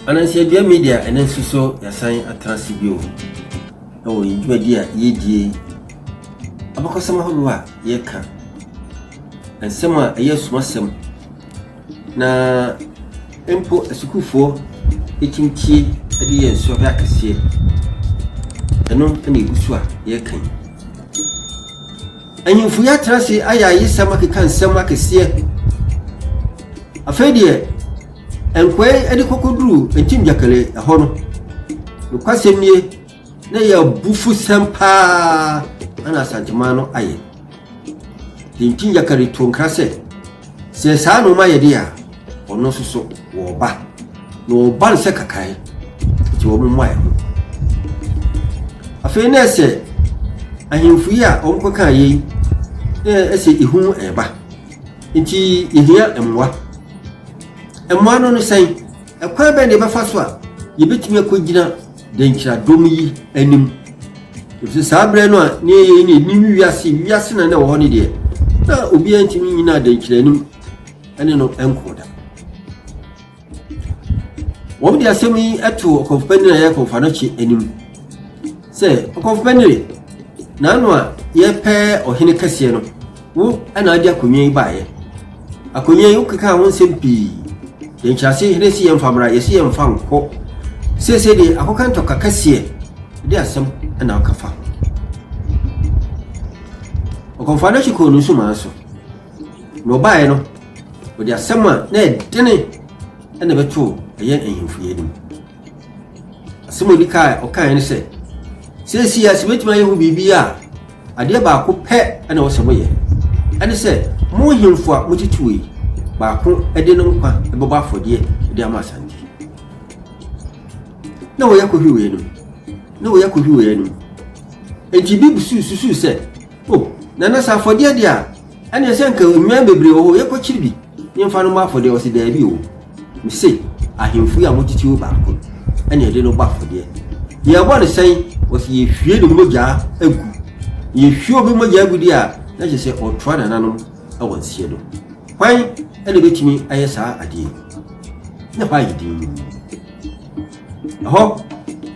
Anansiadua Media ɛnɛ nso so yɛasan atena ase bio wɔ yɛn dwumadi a yɛredie abakɔsɛm ahodoɔ a yɛreka nsɛm a ɛyɛ asumasɛm na mpo asukuufoɔ tumi tie de yɛ nsɔhwɛ akɛseɛ. Ɛno na ɛgu so a yɛreka yi. Ahemfo yi atena ase ayɛ ayesɛm akeka nsɛm akɛseɛ. Afei deɛ, nkoa yi de kɔkɔduru Ntim Gyakale ɛhɔ no, nokwasɛm nie, na ɛyɛ abufusɛm paa na Asanteman no ayɛ. Ntim Gyakale too nkra sɛ, sɛ saa na wɔayɛ deɛ a, ɔno nso so wɔreba. Na wɔreba no sɛ kakae, nti wɔn mmoa ho. Afei na ɛsɛ ahemfo yi a wɔkɔkaa yei, na ɛsɛ ehu ɛreba. Nti yɛhia mmoa. Mmoa no ne sɛn? Ɛkwan bɛn na yɛbɛfa so a yɛbɛtumi akɔgyina dɛnkyira dɔm yi anim? Ɛfiri saa berɛ no a ne yɛyɛ ne yɛnim wiase, wiase na na ɛwɔ hɔ no deɛ, na obiara ntumi nnyina dɛnkyira anim ne no nko da. Wɔn de asɛm yi to ɔkɔmfo panin a ɛyɛ Kɔmfo Anokye anim sɛ, Ɔkɔmfo panin, n'ano a yɛpɛ ɔhene kɛseɛ no, wo na ade akonnwa yi baeɛ. Akonnwa yi wokekaa ho nsɛm pii. Yɛn nkyerɛase hene se yɛmfa mmra, yɛse yɛmfa nkɔ. Seesei deɛ akɔka ntɔka kɛseɛ de asɛm na woka fa ho. Ɔkɔmfo Anokye kɔɔ ne nsumaa so. Na ɔbaeɛ no, ɔde asɛm a na ɛdene na ɛbɛtoo ɛyɛ ahemfo yi anim. Asɛm a ɔdi kan ɔkaeɛ ne sɛ, seesei a sɛ mɛtumi ayɛ ho biribi a, adeɛ baako pɛ na ɛwɔ sɛ moyɛ. Ɛne sɛ, mo ahemfo a motete wɔ yi, baako de ne nkwa bɛbɔ afɔdeɛ de ama Asante. Na wɔyɛ akɔhwi wɔ anim. Na wɔyɛ akɔhwi wɔ anim. Enti bi susuw sɛ, O, Nana, sɛ afɔdeɛ deɛ a, ɛneɛ sɛ nka nnwan bebree wɔ hɔ, yɛkɔkyere bi na yɛmfa no mmɔ afɔdeɛ. Ɔse, Daabi o, mese ahemfo yi a motete hɔ baako ɛne yɛde no bɔ afɔdeɛ. Yɛbɔ no sɛn? Ɔse, yɛhwie ne mogyaa agu. Yɛhwie obi mogyaa agu deɛ a, na kyerɛ sɛ ɔtoa nananom wɔ nseɛ do. Hwan na ɛbɛtumi ayɛ saa adeɛ yi? Na hɔ ayɛ dinn. Ɛhɔ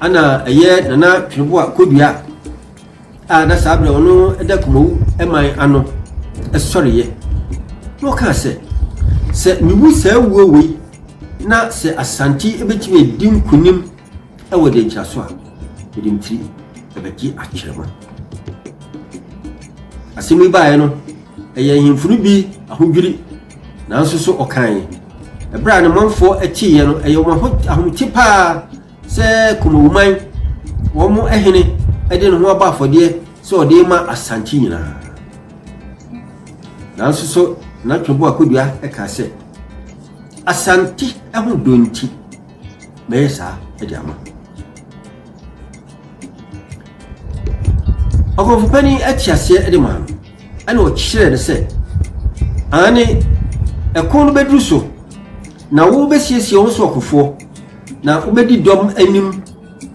ana ɛyɛ Nana Tweneboa Kodua a na saa berɛ ɔno da Kumawu man ano sɔreeɛ na ɔkaa sɛ, Sɛ mewu saa wuo wei na sɛ Asante bɛtumi adi nkonim wɔ Denkyira so a, mede me tiri bɛgye akyerɛma. Asɛm yi baeɛ no, ɛyɛ ahemfo no bi ahodwiri, nanso so ɔkae. Ɛberɛ a ne manfoɔ teeɛ no, ɛyɛ wɔn ahomete paa Sɛ Kumawuman, wɔn hene de ne ho abɔ afɔdeɛ sɛ ɔde rema Asante nyinaa. Nanso so na Twebo Akodua kaa sɛ, Asante ho dɔ nti, mɛyɛ saa de ama. Ɔkɔmfo panin te aseɛ de maa no, ɛna ɔkyerɛɛ no sɛ, aane, ɛko no bɛduru so, na wobɛsiesie wo ho sɛ ɔkofoɔ, Na wobɛdi dɔm anim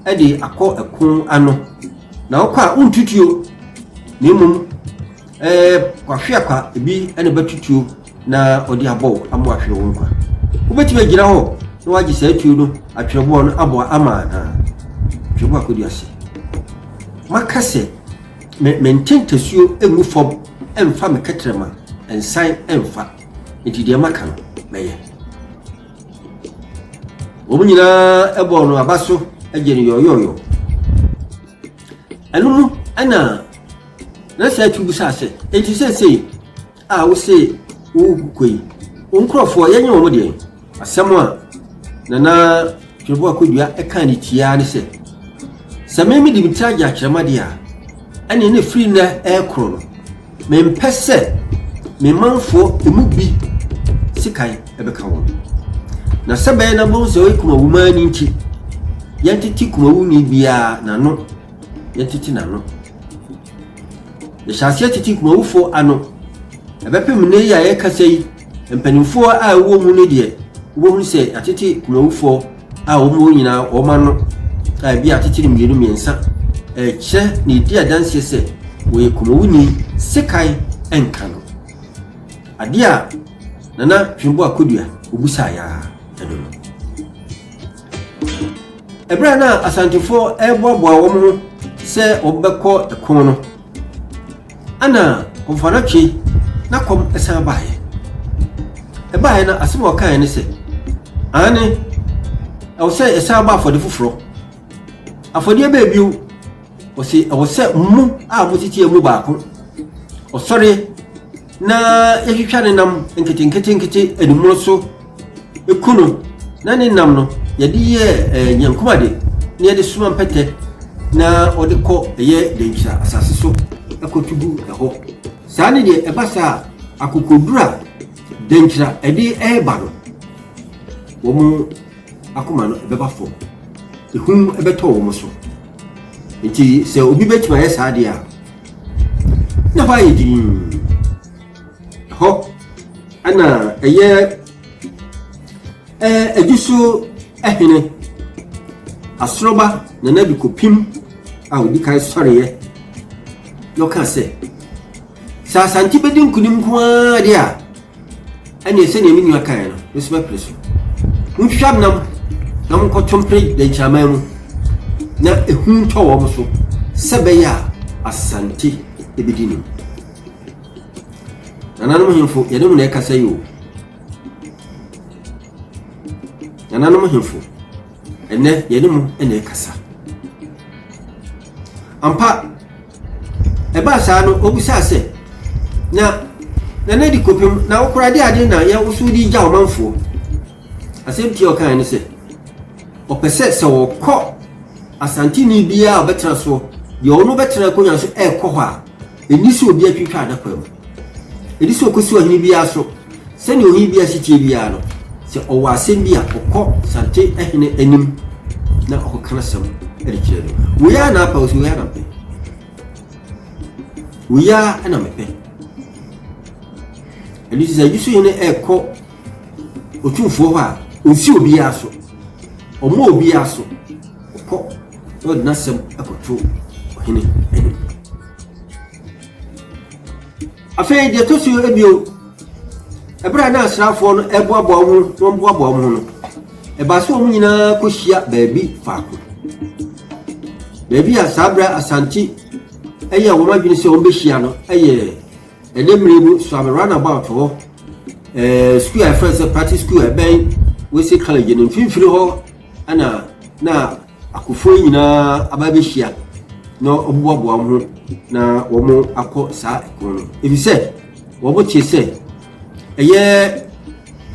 de akɔ ɛko ano. Na wokɔ a wontutuo, na mmom ɛɛ kwahweakwa bi na ɛbɛtutuo na ɔde abɔ wo ama wahwere wo nkwa. Wobɛtumi agyina hɔ na wagye saa tuo no atwerɛboɔ no abɔ ama anaa? Twerɛboɔ akɔdu ase. Maka sɛ me mente ntasuo ngu fam mfa me kɛtrɛma nsan mfa, nti deɛ maka no mɛyɛ. Wɔn nyinaa bɔɔ no aba so gye no yɔyɔyɔ. Ɛno mu na na saa tu bisaa sɛ, enti seesei a wose worekɔ yi, wo nkurɔfoɔ yɛnyɛ wɔn deɛn? Asɛm a Nana Tweboa Akodua kaa ne tiaa ne sɛ, sɛ me mede me tiri agye akyerɛma deɛ a, ɛneɛ na ɛfiri nnɛ ɛrekorɔ no, Mempɛ sɛ me manfoɔ emu bi sekan bɛka wɔn. Na sɛ bɛyɛ na bohu sɛ ɔyɛ kumawumaani nti, yɛntete kumawuni biara n'ano, yɛntete n'ano. Yɛhyɛ aseɛ tete kumawufoɔ ano. Ɛbɛpem nnɛ yi a yɛrekasa yi, mpanimfoɔ a ɛwɔ mu no deɛ, wobɛhunu sɛ yɛatete kumawufoɔ a wɔn wɔ nyinaa wɔn ano a ebi atete no mmienu mmiɛnsa ɛrekyerɛ na ɛdi adanseɛ sɛ wɔyɛ kumawuni sekan nka no. Adeɛ a Nana Twembo Akodua obusaeɛ ara ɛno no. Ɛberɛ a na Asantefoɔ reboaboa wɔn ho sɛ wɔbɛkɔ ɛko no, ɛna Kɔmfoanɔkye na kɔm san baeɛ. Ɛbaeɛ no, asɛm a ɔkaeɛ ne sɛ, Aane, ɛwɔ sɛ yɛsan bɔ afɔde foforɔ. Afɔdeɛ bɛɛ bio? Ɔse ɛwɔ sɛ mo a motete yɛn mu baako ɔsɔre na yɛtwitwa ne nam nketenketenkete animono so ku no na ne nam no yɛde yɛ eh, nyankomade na yɛde soma mpɛtɛ na ɔde kɔ ɛyɛ Dankyira asase so ɛkɔto gu ɛhɔ. Saa ne deɛ ɛba saa a akokoduru a Dankyira ɛde ɛreba no wɔn akoma no ɛbɛba fam, ehu ɛbɛtɔ wɔn so. Nti sɛ obi bɛtumi ayɛ saa deɛ a na hɔ ayɛ dinn. Ɛhɔ ɛna ɛyɛ ɛɛ adwu so hene Asoroba Nana Adu Kɔpim a ɔdi kan sɔreeɛ na ɔkaa sɛ, sɛ Asante bɛdi nkonim nko ara deɛ a, ɛneɛ sɛdeɛ me nua kaeɛ no, me nso mɛpere so. Montwitwa nam na monkɔto mpere dɛnkyiraman mu na ehu ntɔ wɔn so sɛ ɛbɛyɛ a Asante bɛdi nim. Nananom hemfo, yɛne mo na ɛkasa yi o. Nananom hemfo, ɛnɛ yɛne mo na ɛkasa. Ampa, ɛbaa saa no, obisaa sɛ, na Nana di kɔpem na wokora de ade na yɛ woso de gya ɔmanfoɔ. Asɛm tia ɔkae ne sɛ, ɔpɛ sɛ sɛ wɔkɔ Asanteni biara a ɔbɛtena soɔ, deɛ ɔno bɛtena akonnwa so ɛrekɔ hɔ a, Ɛnni sɛ obi atwitwa adakwa mu. Ɛnni sɛ ɔkɔsi ɔhene biara so. Sɛdeɛ ɔhene biara si teɛ biara no, sɛ ɔwɔ asɛm bi a, ɔkɔ Sante hene anim na ɔkɔka n'asɛm de kyerɛ no. Wei ara na apa, ɔsi wei ara na mepɛ. Wei ara na mepɛ. Ɛno nti sɛ Adwuso hene ɛrekɔ otumfoɔ hɔ a, ɔnsi obiara so. Ɔmmɔ obiara so. Ɔkɔ na ɔde n'asɛm kɔto ɔhene anim. Afei deɛ ɛtɔ so bio, ɛberɛ a na asraafoɔ no ɛreboaboa wɔn ho na wɔboaboa wɔn ho no, ɛbaa sɛ wɔn nyinaa kɔhyia baabi faako. Baabi a saa berɛ Asante ɛyɛ wɔn adwene sɛ wɔbɛhyia no ɛyɛ ɛnɛ mmerɛ mu Suame Runabout hɔ, ɛɛ sukuu a yɛfrɛ sɛ Practice School a ɛbɛn Wesley College no mfimfini hɔ ɛna na Akofoɔ yi nyinaa aba abɛhyia na wɔboaboa wɔn ho na wɔakɔ saa ɛko no. Ɛfiri sɛ wɔte sɛ ɛyɛ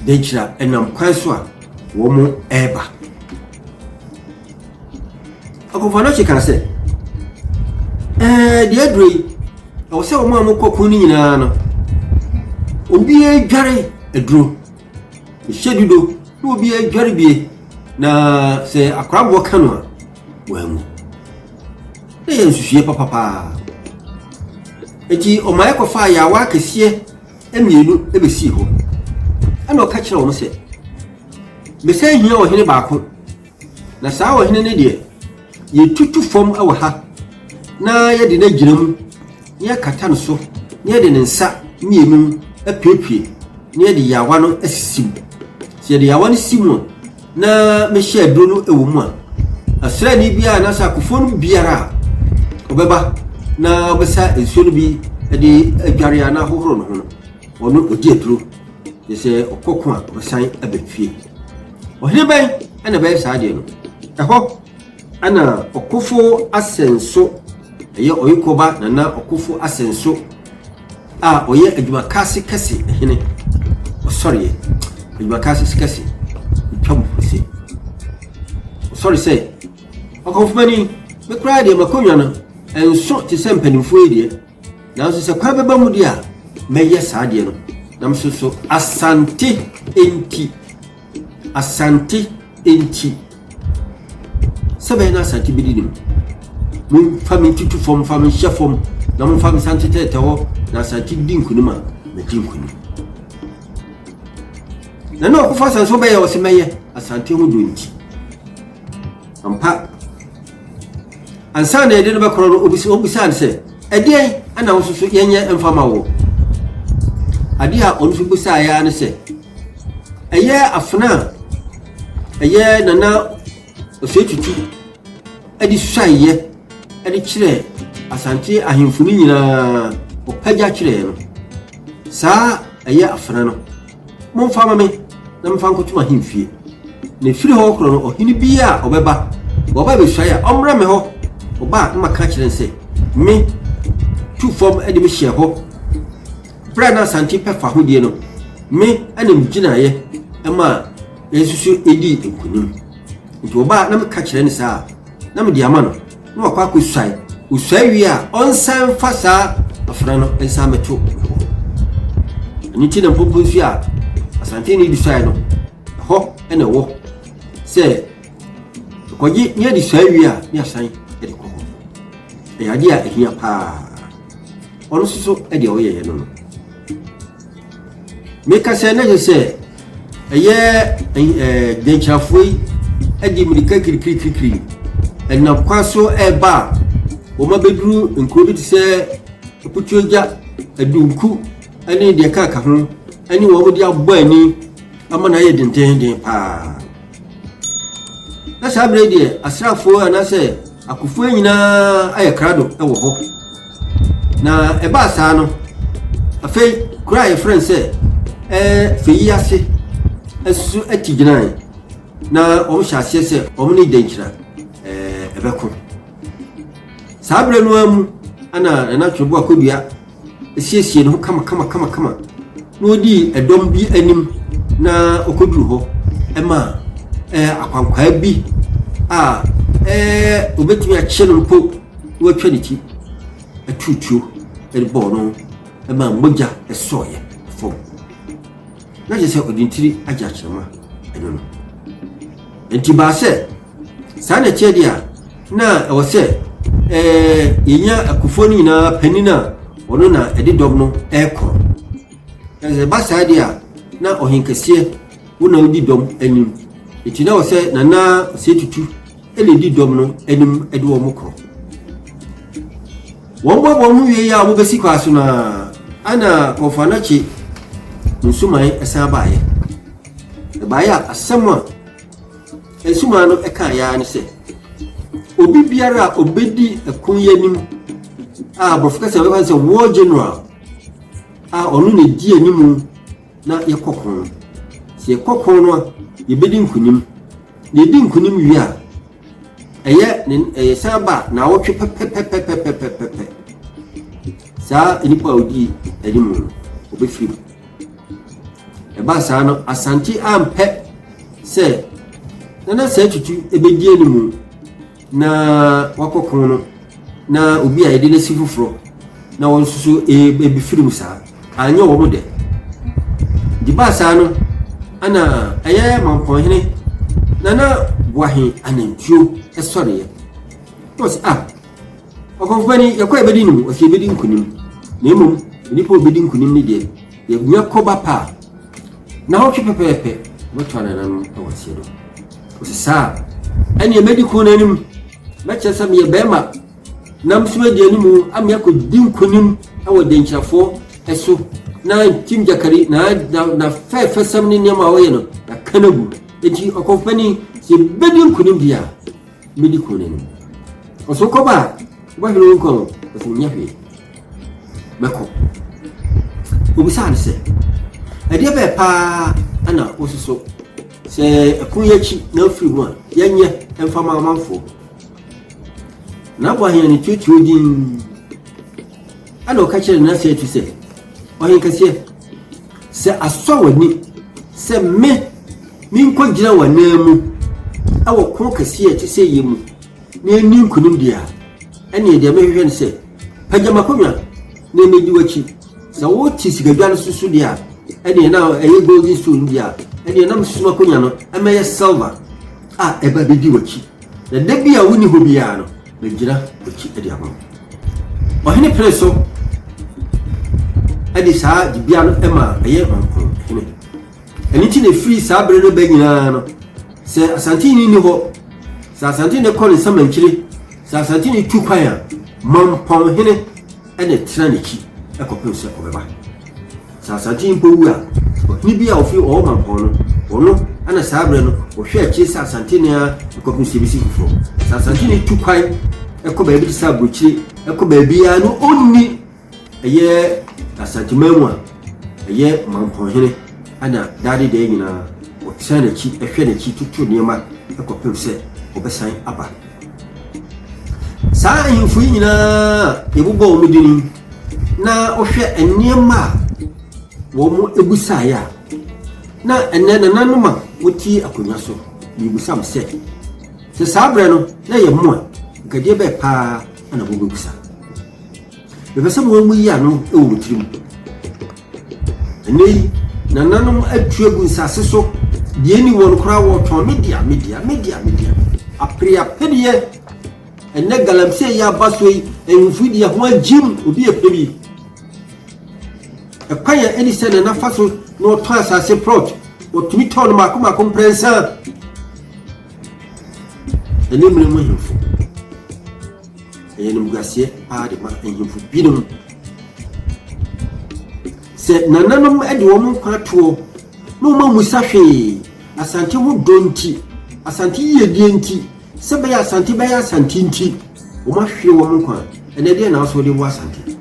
dɛnkyira ɛnam kwan so a wɔreba. Ɔkɔmfoɔ Anokye kaa sɛ, ɛɛ deɛ aduro yi, ɛwɔ sɛ wɔn a wɔkɔ ko no nyinaa no, obiara dware aduro. Ɛhyɛ dudo na obiara dware bie na sɛ akoraboɔ ka no a wanwu. Na yɛ nsusuiɛ papa paa. Enti ɔma yɛkɔfaa yaawa akɛseɛ mmienu bɛsii hɔ. Ɛna ɔka kyerɛ wɔn sɛ, mesan hia ɔhene baako, na saa ɔhene no deɛ, Yɛtutu fam wɔ ha na yɛde no agyina mu na yɛakata no so na yɛde ne nsa mmienu apuepue na yɛde yaawa no asisi mu. Sɛ yɛde yaawa no si mu a na mehyɛ aduro no wɔ mu a, asraani biara anaasɛ akofoɔ no biara a ɔbɛba na ɔbɛsa nsuo no bi de adware anaa ahohoro ne ho no, ɔno ɔgye aduro. Yɛ sɛ ɔkɔ ko a ɔbɛsan aba fie. Ɔhene bɛn na ɛbɛyɛ saa adeɛ no? Ɛhɔ na ɔkofo Asɛnso, ɛyɛ Ɔyekɔba Nana Ɔkofo Asɛnso a ɔyɛ adwumakase kɛse hene, ɔsɔreɛ. Adwumakase kɛse, ɛtwa mu se. Ɔsɔre sɛ, Ɔkɔmfomani, me koraa deɛ m'akonnwa no, ɛnso te sɛ mpanimfoɔ yi deɛ. Nanso sɛ kwan bɛba mu deɛ a, mɛyɛ saa adeɛ no. Na me nso Asante nti, Asante nti, sɛ bɛyɛ na Asante bɛdi ne mu. Momfa me ntutu fam, mfa me nhyɛ fam, na momfa me nsa ntetɛɛtɛ hɔ, na Asante di nkonim a, madi nkonim. Na na ɔkɔfa asante wobɛyɛ ɔsɛ mɛyɛ Asante ho dɔ nti. Ampa, Ansa na yɛde no bɛkorɔ no, obisaa no sɛ, Ɛdeɛn na wo nso so yɛnyɛ mfa ma wo? Adeɛ a ɔno nso bisaeɛ ara ne sɛ, ɛyɛ afena a ɛyɛ Nana Osei Tutu de suaeɛ de kyerɛɛ Asante ahemfo no nyinaa, ɔpagya kyerɛɛ no. Saa ɛyɛ afena no, momfa ma me na memfa nkɔto m'ahemfie. Na ɛfiri hɔ korɔ no, ɔhene biara a ɔbɛba, wɔba bɛsuae a, ɔmmrɛ me hɔ. Ɔba a, na maka akyerɛ no sɛ, me tu fam de me hyɛɛ hɔ. Berɛ a na Asante pɛ fahodie no, me na megyinaeɛ ma yɛn nso so dii nkonim. Nti ɔba a, na meka kyerɛ no saa a, na mede ama no na wakɔ akɔsuae. Ɔsuae wie a, ɔnsan mfa saa afena no nsan mmɛto me hɔ. Ɛno nti na mpomponsuo a Asantehene de suae no, ɛhɔ na ɛwɔ sɛ ɛkɔgye ne yɛde suae wie a, ne asan de kɔ hɔ. Ɛyɛ adeɛ a ɛhia paa. Ɔno nso so deɛ ɔyɛeɛ no no. Meka sɛ na kyerɛ sɛ ɛyɛ ɛɛ dɛnkyerɛfoɔ yi de mmirika kirikirikiri ɛnam kwan so ɛreba a wɔn abɛduru nkuro bi te sɛ Aputuogya, Adunku ne deɛ ɛkaka ho ne wɔn de abɔ ani ama no ayɛ dendenden paa. Na saa berɛ yi deɛ asraafoɔ anaasɛ akofoɔ nyinaa ayɛ krado wɔ hɔ. Na ɛbaa saa no, afei kuro a yɛfrɛ no sɛ ɛɛ Feyi ase nso ti gyinae na wɔhyɛ aseɛ sɛ wɔn ne Dankyira ɛɛ ɛbɛko. Saa berɛ no ara mu ana Nana Tweboa Kodua siesiee ne ho kamakamakamakama na ɔdii ɛdɔm bi anim na ɔkɔduru hɔ ma ɛɛ akwankwaa bi a ɛɛ ɔbɛtumi akye no mpo na watwa ne ti atu tuo de bɔɔ no ma mogya sɔeɛ fam. Na kyerɛ sɛ ɔde ne tiri agye akyerɛma ɛno no. Nti baa sɛ saa na ɛkyɛ deɛ a na ɛwɔ sɛ ɛɛ yɛnya akufoɔ no nyinaa panin a ɔno na ɛde dɔm no ɛrekɔ. Na sɛ ɛba saa deɛ a na ɔhenkɛseɛ wo na wodi dɔm anim. Nti na ɛwɔ sɛ Nana Osei Tutu na edi dɔm no anim de wɔn kɔ. Wɔn bɔ wɔn ho wie a wɔbɛsi kwan so no ara, ɛna Kɔmfo Anokye nsuman san baeɛ. Ɛbaeɛ a asɛm a nsuman no kaeɛ ara ne sɛ, obi biara a ɔbɛdi ɛko yi anim a aborɔfo kasa bɛfa no sɛ war general a ɔno na ɛdi anim na yɛkɔ ko no. Sɛ yɛkɔ ko no a, yɛbɛdi nkonim. Na yɛdi nkonim wie a, ɛyɛ ne ɛyɛ san ba naawɔtwe pɛpɛpɛpɛpɛpɛpɛ. Saa nipa a ɔdi anim no, ɔbɛfiri mu. Ɛbaa saa no, Asante ampɛ sɛ Nana Sɛɛ Tutu ɛbɛdi anim na wakɔ ko no na obi a yɛde no asi foforɔ na wɔn nso so ebifiri mu saa anyɛ wɔn dɛ de baa saa no ana ɛyɛ mampɔnhene nana boahe anantuo sɔreɛ na ɔsɛ ah ɔkɔmfani yɛkɔ yɛbɛdi no mu ɔsɛ yɛbɛdi nkonim na mmom nnipa a ɔbɛdi nkonim no deɛ yɛnya kɔba pa a na ɔtwe pɛpɛɛpɛ wɔbɛto anananom wɔ aseɛ do Ɔse saa a, ɛneɛ mɛdi ko no anim, mɛkyerɛ sɛ meyɛ bɛrima na nso adi anim ama akɔdi nkonim wɔ dɛnkyerɛfoɔ so na ntim gyakari na na na fɛɛfɛsɛm ne nneɛma a ɔyɛ no yɛaka no agu. Enti ɔkɔmfani sɛ yɛbɛdi nkonim deɛ a mɛdi ko no anim. Ɔsɛ wokɔba a wobɛhwere wo nkwa o, ɔsɛ menyɛ hwee. Mɛkɔ. Obisaa no sɛ, ɛdeɛ bɛɛ paa na wososo Sɛ ɛko yi akyi na afiri ho a, yɛnyɛ mfa ma amanfoɔ. Na Aboahene no tuatuo dinn. Ɛna ɔka kyerɛɛ Nana Seatu sɛ, Ɔhenkɛseɛ, sɛ asɔ w'ani sɛ me menkɔgyina w'ananmu wɔ ko kɛseɛ a ɛte sɛ yei mu na yɛnni nkonim deɛ a, ɛnneɛ deɛ mehwehwɛ ne sɛ, pagya m'akonnwa na mɛdi w'akyi. Sɛ wote sikadwa no so so deɛ a, ɛneɛ na ɛyɛ golden stool no deɛ a, ɛneɛ na mesusu m'akonnwa no ɛmɛyɛ silver a ɛba bɛdi w'akyi. Na da bi a wonni hɔ biara no, mɛgyina w'akyi de ama wo. Ɔhene pere so de saa dibea no ma ɛyɛ ɔnko hene. Ɛno nti na ɛfiri saa bere no ba nyinaa no, sɛ Asantehene nni hɔ, sɛ Asantehene kɔ ne nsamankyire, sɛ Asantehene tu kwan a, Mampɔnhene na ɛtena n'akyi kɔpem sɛ ɔbɛba. Sɛ Asantehene mpo wu a, ɔhene bi a ɔfiri ɔwɔ Mampɔn no, ɔno na saa berɛ no ɔhwɛ akyire sɛ Asantehene ara Ɛkɔpem sɛ yɛbɛsi foforɔ. Sɛ Asantehene tu kwan kɔ baabi te sɛ aburokyire, kɔ baabiara no ɔnni ɛyɛ Asanteman mu a, ɛyɛ Mampɔnhene na daa ne daa nyinaa ɔtena n'akyi, hwɛ n'akyi, toto nneɛma kɔpem sɛ ɔbɛsan aba. Saa ahemfo yi nyinaa a yɛbobɔ wɔn din yi, na wohwɛ nneɛma a wɔn busaeɛ a, na ɛnɛ nananom a wɔte akonnwa so, mebisa mo sɛ, sɛ saa berɛ no na yɛ mo a, nka deɛ bɛɛ paa na mobɛbusa? Mepɛ sɛ mo yi ano wɔ mo tirim. Ɛnɛ yi, nananom atu agu nsase so, deɛ ni wɔn koraa wɔtɔn, media, media, media, media. Apereapereɛ, ɛnɛ galamsey yi aba so yi, ahemfo yi deɛ ho agyim, obi ɛpɛ bi. Ɛkwan a ɛni sɛ nana fa so na ɔtɔn asase plot, wɔtumi tɔn no mako mako mprɛnsa. Ɛne mmerɛ mu ahemfo, ɛyɛ nimguaseɛ paa de ma ahemfo binom. Sɛ nananom de wɔn nkwa toɔ na wɔn amusa hwee, Asante ho dɔ nti, Asante yiedie nti, sɛ bɛyɛ Asante bɛyɛ Asante nti, wɔn ahwere wɔn nkwa. Ɛnɛ deɛ na asɔ de wɔ Asante.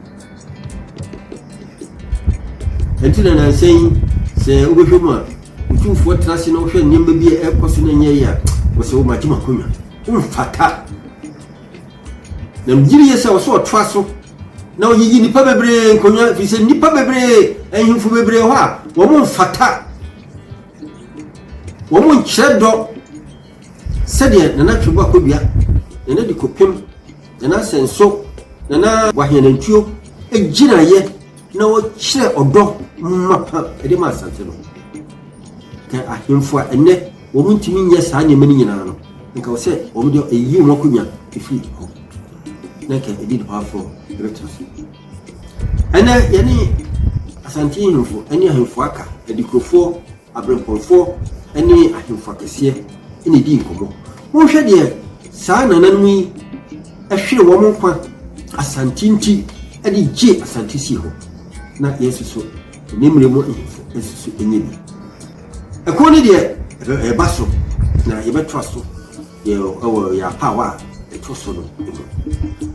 Ɛnti na nansa yi, sɛ wobɛhwɛ mu a, otumfoɔ tena ase na wohwɛ nneɛma bi a ɛrekɔ so na ɛnyɛ yie a, wɔsɛ wo magye m'akonnwa. Womfata. Na megyere yie sɛ wɔsɛ ɔtoa so na ɔyiyi nnipa bebree nkonnwa, ɛfiri sɛ nnipa bebree, ahemfo bebree hɔ a wɔn mfata, wɔn nkyerɛ dɔ sɛdeɛ Nana Twebo Akonnwa, Nana Dikopem, Nana Asɛnso, Nana Waheanantuo gyinaeɛ na wɔkyerɛ ɔdɔ mapa de ma Asante no. Ka ahemfo a ɛnɛ wɔn ntumi nyɛ saa nneɛma no nyinaa no, nka wɔ sɛ wɔn de ɛyi wɔn akonnwa ɛfiri hɔ na nka ɛdi nipa aforɔ ɛbɛtena so. Ɛnɛ yɛne Asante ahemfo ne ahemfo aka, adikurofoɔ, aberempɔnfoɔ ne ahemfo akɛseɛ na ɛdi nkɔmmɔ. Monhwɛ deɛ saa nananom yi ɛhwere wɔn nkwa Asante nti de gye Asante sii hɔ, na yɛn nso so ne mmerɛ mu ahemfo nso so nyɛ bi. Ɛko no deɛ ɛba so na yɛbɛtoa so yɛ ɛwɔ yɛ apaawa a ɛto so no mu.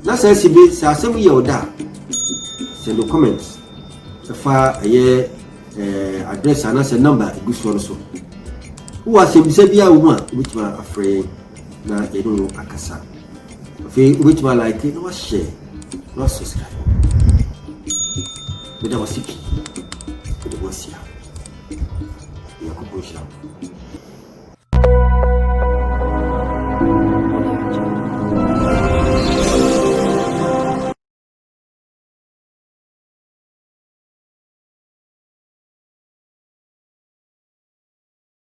Na sɛ asi bi sɛ asɛm yɛ ɔda a, send no comment ɛfa ɛyɛ address anaasɛ number egu soɔ no so. Wowɔ asɛmbisa bi a wɔ mu a, wobɛtumi afrɛ yɛn na yɛne wo akasa. Afei wobɛtumi alike na wahyɛ na wasubscribe. Meda wase pii. Mede wo asia. Nyankopɔn nhyira wo.